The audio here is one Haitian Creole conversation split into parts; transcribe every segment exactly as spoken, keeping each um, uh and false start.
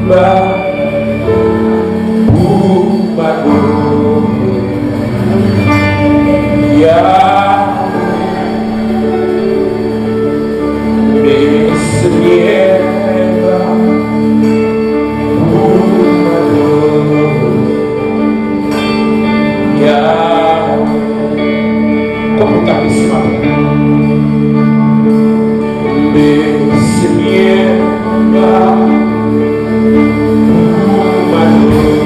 Ba pou m adore Yahweh. Beni Senyè, ba pou m adore Yahweh. Kòman w ka bese maten? Beni Senyè, ba pou m adore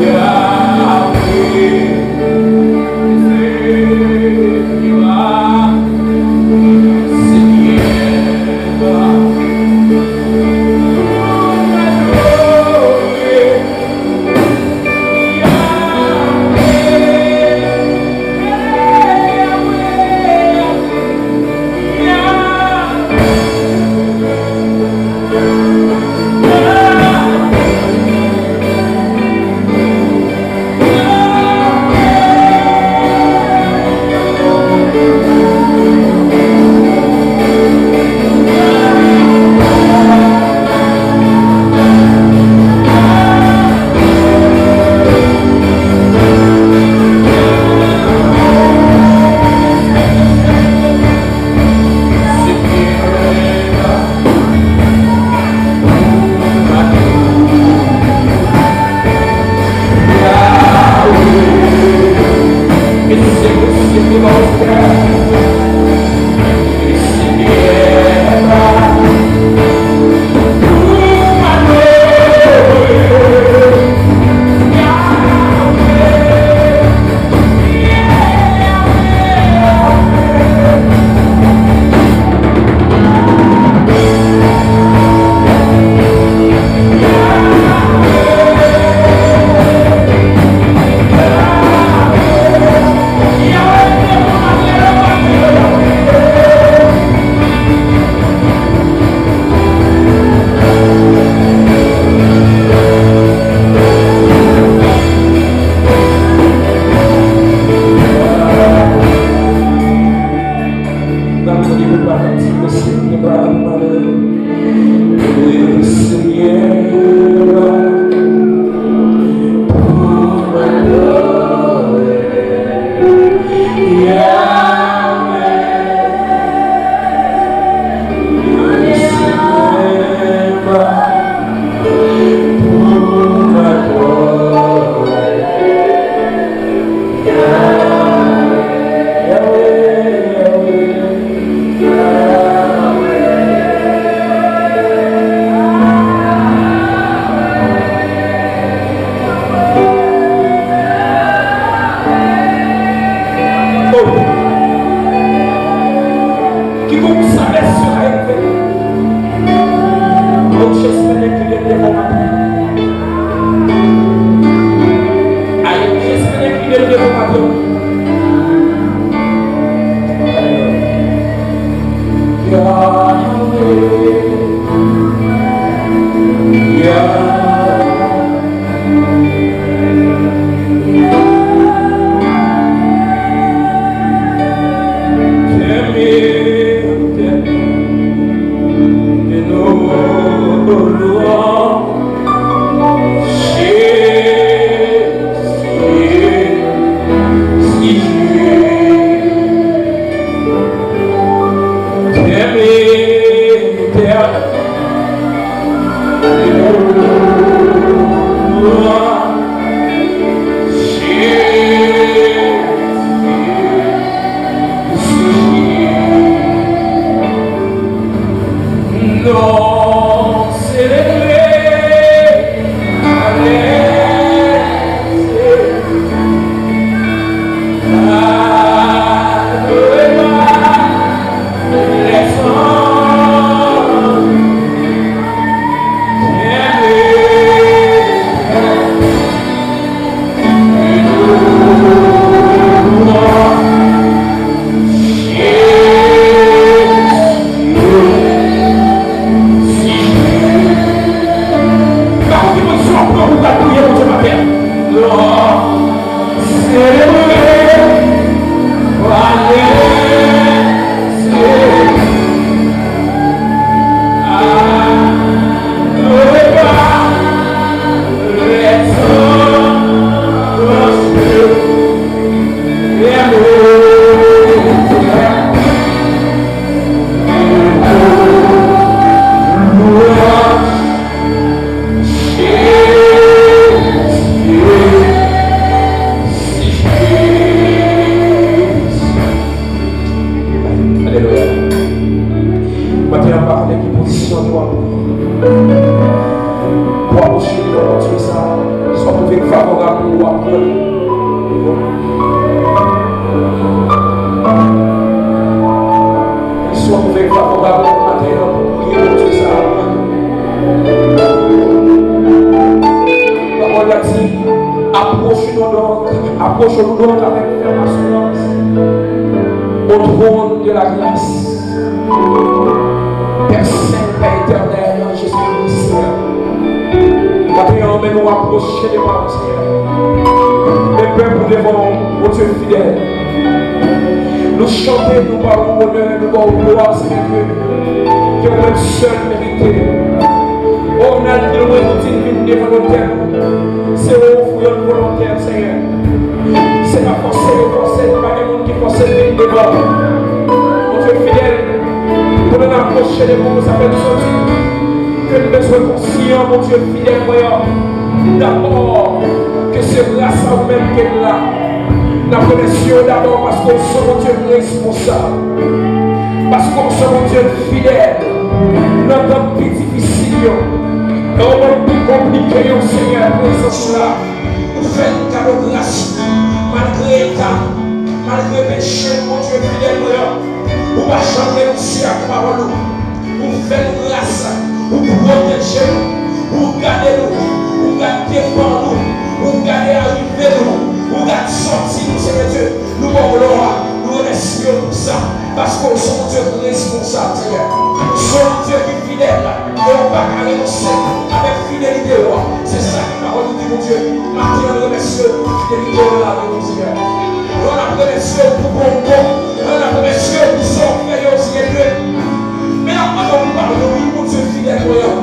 Yahweh. Senyè, ba pou m adore Kikonk sa lè sila ete, yo jis mete pye devan maten. Ay, yo jis mete pye devan maten. Yahweh, Yahweh. Maten an, m pa konnen ki pozisyon nou ap pran. Pou apwoche devan Bondye sa, si w twouve l favorab pou w, w ap pran li. Si w twouve l favorab pou maten an, pou priye Bondye sa, w ap pran li. Pawòl la di, approchons-nous donc, approchons-nous donc avec ferme assurance au trône de la grâce. Père Saint, Père éternel, Jésus-Christ, Seigneur. Maten an, men nou apwoche devan ou, Senyè. Men pèp ou devan ou, Bondye fidèl. Nou chante, nou ba ou onè, nou ba ou glwa, Senyè Dye. Ke ou menm sèl merite. O, n al pi lwen, nou di n vin devan lotèl ou. Se ou ofri yon volontè, Senyè. Se pa fòse yo fòse, se pa gen moun ki fòse vin devan. Bondye fidèl, pou nou apwoche devan ou, sa fè nou santi ke n bezwen konsyan, Bondye fidèl mwen an. Dabò, ke se gras a ou menm ke n la. N ap remèsye w dabò paske w se Bondye responsab. Paske w se Bondye fidèl. Nan tan pi difisil yo, nan moman pi konplike yo, Senyè, prezans ou la. Ou fè n kado gras, malgre eta, malgre peche, Bondye fidèl mwen an, ou pa janm renonse ak pawòl ou. Ou fè n gras, ou pwoteje nou, ou gade nou, ou gade depa nou, ou gade arive nou, ou gade sòti nou, Senyè Dye. Nou ba w glwa, nou remèsye w pou sa, paske w se yon Dye ki responsab, Senyè. Ou se yon Dye ki fidèl, e w pa ka renonse avèk fidelite w. Se sa ki pawòl ou di, Bondye. Maten an, nou remèsye w pou fidelite w nan lavi nou, Senyè. Ann ap remèsye w pou bon w bon. Ann ap remèsye w pou sa w fè yo, Senyè Dye. Men n ap mande w pou padone w, wi, Bondye fidèl mwen an.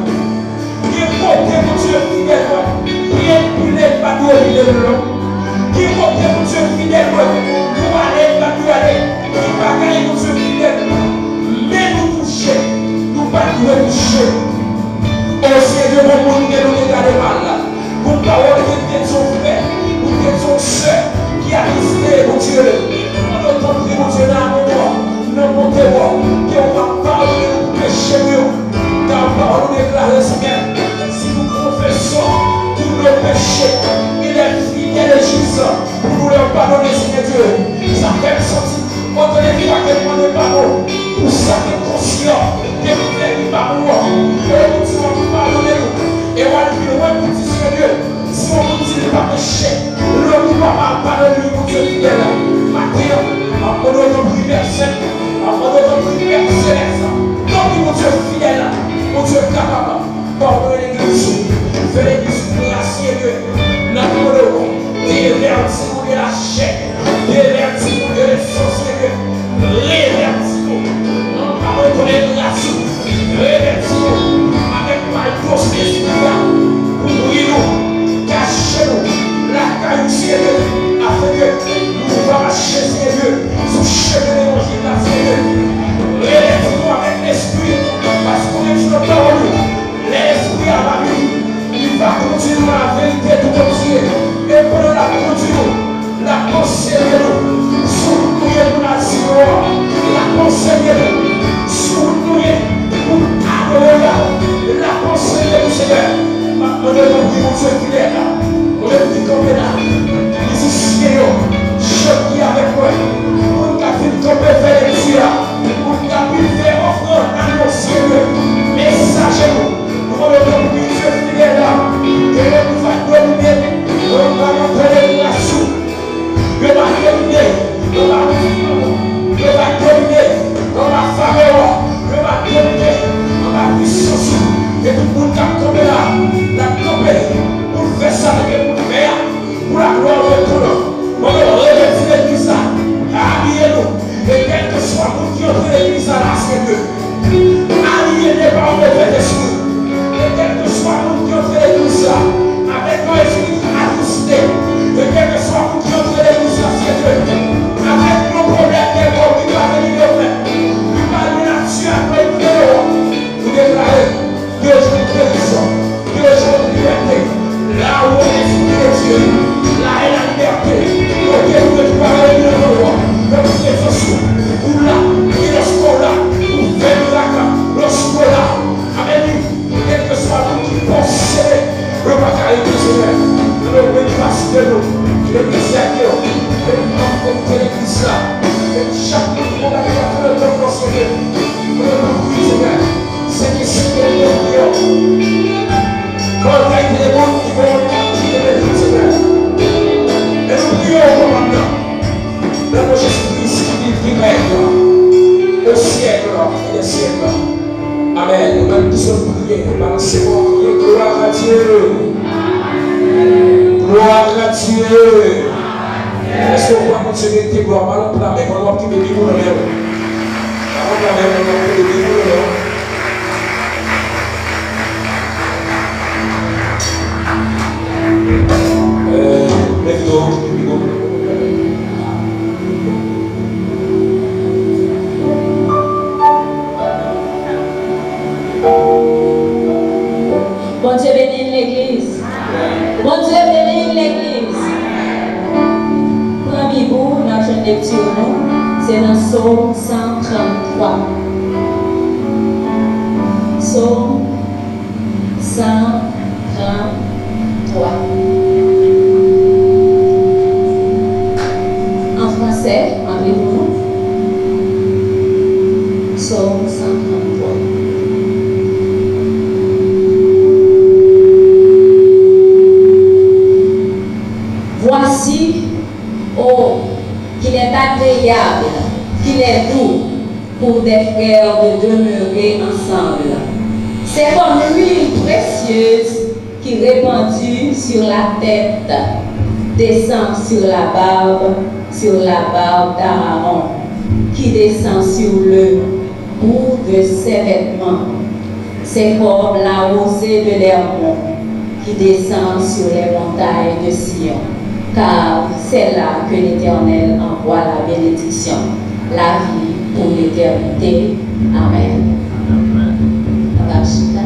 Gen kote Bondye fidèl mwen, pye m boule, m pa dwe rele l non. Gen kote Bondye fidèl mwen, pou ale, m pa dwe ale. Gen bagay Bondye fidèl mwen, men nou touche, nou pa dwe touche. O Senyè Dye, bon moun gen nou te gade mal la. Gon pawòl ke m te di yon frè, ou te di yon sè ki atriste Bondye. Mande w tanpri, Bondye, nan amou w, nan bonte w, ke w ap padone nou pou peche nou yo. Kar pawòl ou deklare, Senyè, si nou konfese tout nos péchés, il est fidèle et juste pou nou lè padone, Senyè Dye. Sa fè m santi, otan de fwa ke m mande padon pou sa ke m konsyan ke m fè ki pa bon an, ke w di w ap padone nou. E w al pi lwen pou di, Senyè Dye, si yon moun di li pa peche, lòt ou pa mal padone li, Bondye fidèl. Maten an, m ap mande w tanpri, Pè Sent, m ap mande w tanpri, Pè Selès, tanpri, Bondye fidèl, Bondye kapab, padone legliz ou, fè legliz ou gras, Senyè Dye. N ap mande w, devèti nou de lachè, devèti nou de lesansyete, revèti nou. Ann padone gras ou, revèti nou avèk palto Sentespri a, kouvri nou, kache nou lakay ou, Senyè Dye, afenke nou va mache, Senyè Dye, sou chemen levanjil la, Senyè Dye. Revèti nou avèk Lespri, paske ou menm nan pawòl ou, lè Lespri a va vini, li va kondui nou nan laverite tout antye. E pandan l ap kondui nou, l ap anseye nou Siècle et des siècles. Amen. Nou menm ki sot priye, nou balanse men nou, kriye, gloire à Dieu. Gloire à Dieu. Èske w kwè Bondye merite glwa? Ba l yon pla men, mwen w ap kenbe Bib ou nan men w. Ba l yon pla men, mwen w ap kenbe Bib ou nan men w. Euh, leve w, kenbe Bib ou. Bondye beni n legliz. Bondye beni n legliz. Pran Bib ou, n ap jwenn lekti nou. Se nan Sòm san tranntwa. Sòm san tranntwa. An fransè, m ap li pou nou. Sòm san tranntwa. Voici, oh, qu'il est agréable, qu'il est doux pour des frères de demeurer ensemble. C'est comme l'huile précieuse qui répandue sur la tête descend sur la barbe, sur la barbe d'Aaron, qui descend sur le bout de ses vêtements. C'est comme la rosée de l'Hermon qui descend sur les montagnes de Sion, car c'est là que l'Éternel envoie la bénédiction, la vie pour l'éternité. Amen. N ap chita.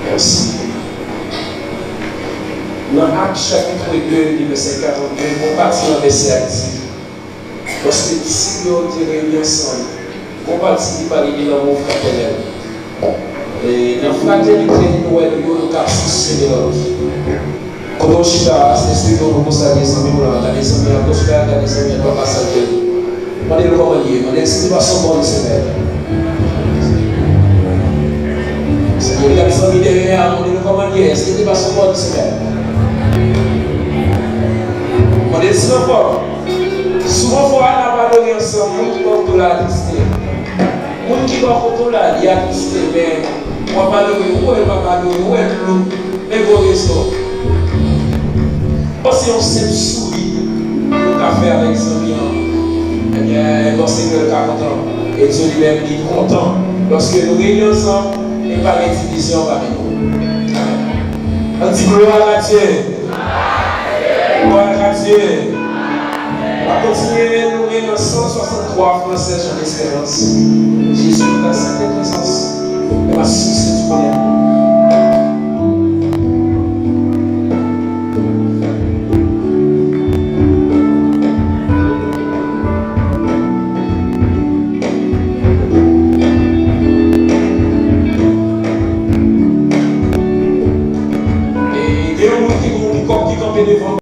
Mèsi. Nan Ak chapit de, li vèsè karannde, gon pati nan vèsè a di, lòske disip yo te reyini ansanm, gon pati li pale de lanmou fratènèl. E nan fratènite nou wè yo, nou ka souse de lòt. Kote w chita a, se espri ke w pou salye zanmi w lan, gade zanmi an, kote w chita a, gade zanmi an, pa salye l. Mande l kòman l ye, mande l si li te pase yon bòn semèn. Gade zanmi dèyè a, mande l kòman l ye, èske li te pase yon bòn semèn. Mande l si l anfòm. Souvan fwa a n ap adore ansanm, moun ki bò kote w la atriste. Moun ki bò kote w la, li atriste, men w ap adore, ou wè l p ap adore, ou wè l lou, men gwo rezon. Bon, se yon senp souri nou ka fè avèk zanmi an, ebyen, bon, Senyè l ka kontan. E Dye li menm, li kontan lòske nou reyini ansanm e pa gen divizyon pami nou. Amen. Ann di gloire à Dieu. Gloire à Dieu. N ap kontinye loure nan san swasanntwa fransè Jean Espérance. Jésus, dans cette présence, on va succès du bonheur. E gen yon moun ki gon pikòp ki kanpe devan.